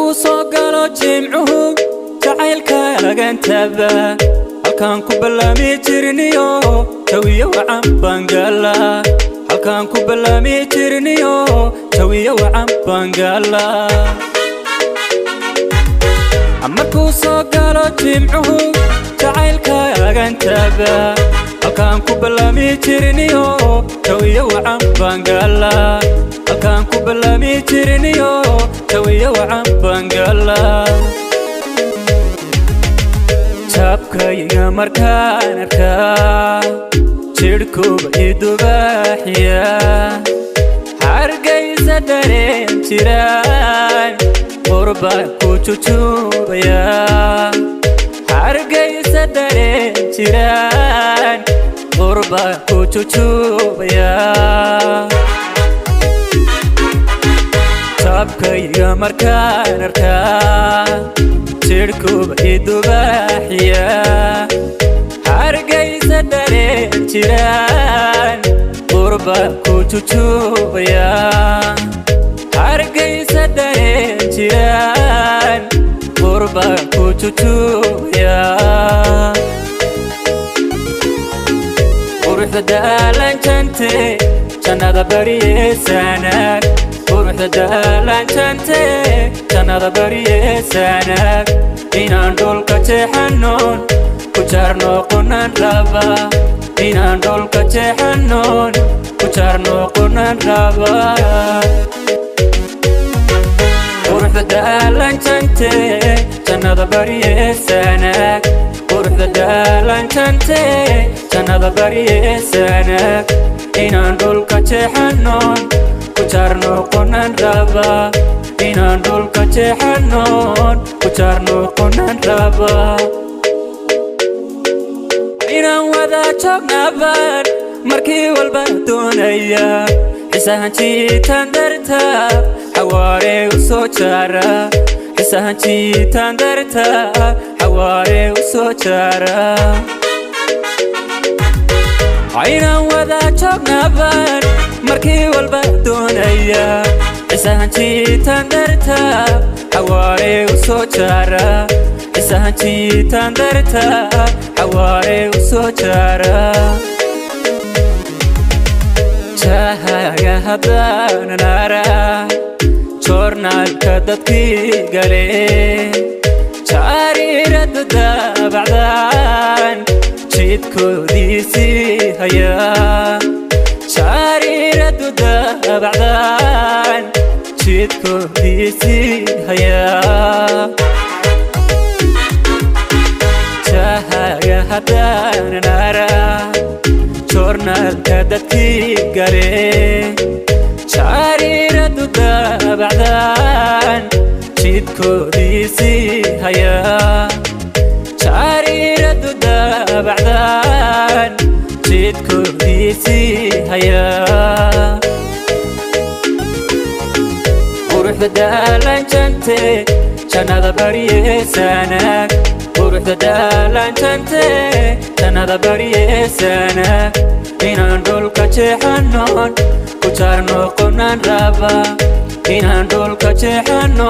Markuu soo galo jimcuhu, jacaylka lagantaba, halkaan ku ballaami jirniyo jawiyo wacan bangala. Halkaan ku ballaami jirniyo jawiyo wacan bangala. Markuu soo galo jimcuhu, jacaylka lagantaba, halkaan ku ballaami jirniyo jawiyo wacan bangala. Halkaan ku ballaami jirniyo jawiyo wacan bangala. Jabkayga markaan arkaa, jidhkuba idubaaxiya. Hargaysa dareen jiraan, qurbaan ku jujuubaya. Hargaysa dareen jiraan, qurbaan ku jujuubaya. Jabkayga markaan arkaa, jidhkuba idubaaxiya. Hargaysa dareen jiraan, qurbaan ku jujuubaya. Hargaysa dareen jiraan, qurbaan ku jujuubaya. Quruxda daalan jante, jannada baryeesanaag. Quruxda daalan jante, jannada baryeesanaag. Inaan dhulka jeexanoon ku jaarno qonan raba. Inaan dhulka jeexanoon ku jaarno qonan raba. Quruxda daalan jante, jannada baryeesanaag. Quruxda daalan jante, jannada baryeesanaag. Inaan dhulka jeexanoon ku jaarno qonan raba. Inaan dhulka jeexanoon ku jaarno qonan raba. Inaan wada joognabaan markii walba doonaya. Xiisahan jiitaan darta, xawaare u soo jaara. Xiisahan jiitaan darta, xawaare u soo jaara. Inaan wada joognabaan markii walba doonaya. Xiisahan jiitaan darta, xawaare u soo jaara. Xiisahan jiitaan darta, xawaare u soo jaara. Jahaga haddaanan arag, joornaalka dadkii gale, jaariiradu daabacdaan, jidkoodiisii haya. Jaariiradu daabacdaan, jidkoodiisii haya. Jahaga haddaanan arag, joornaalka dadkii gale, jaariiradu daabacdaan, jidkoodiisii haya. Jaariiradu daabacdaan, jidkoodiisii haya. Quruxda daalan jante, jannada baryeesanaag. Quruxda daalan jante, jannada baryeesanaag. Inaan dhulka jeexanoon ku jaarno qonan raba. Inaan dhulka jeexano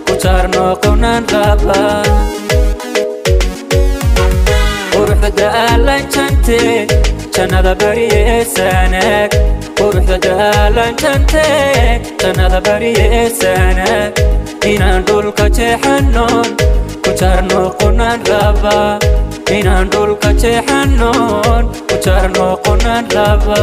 ku jaarno qonan raba. Quruxda daalan jante, jannada baryeesanaag. Quruxda daalan jante, jannada baryeesanaag. Inaan dhulka jeexanoon ku jaarno qonan raba. Inaan dhulka jeexanoon ku jaarno qonan raba.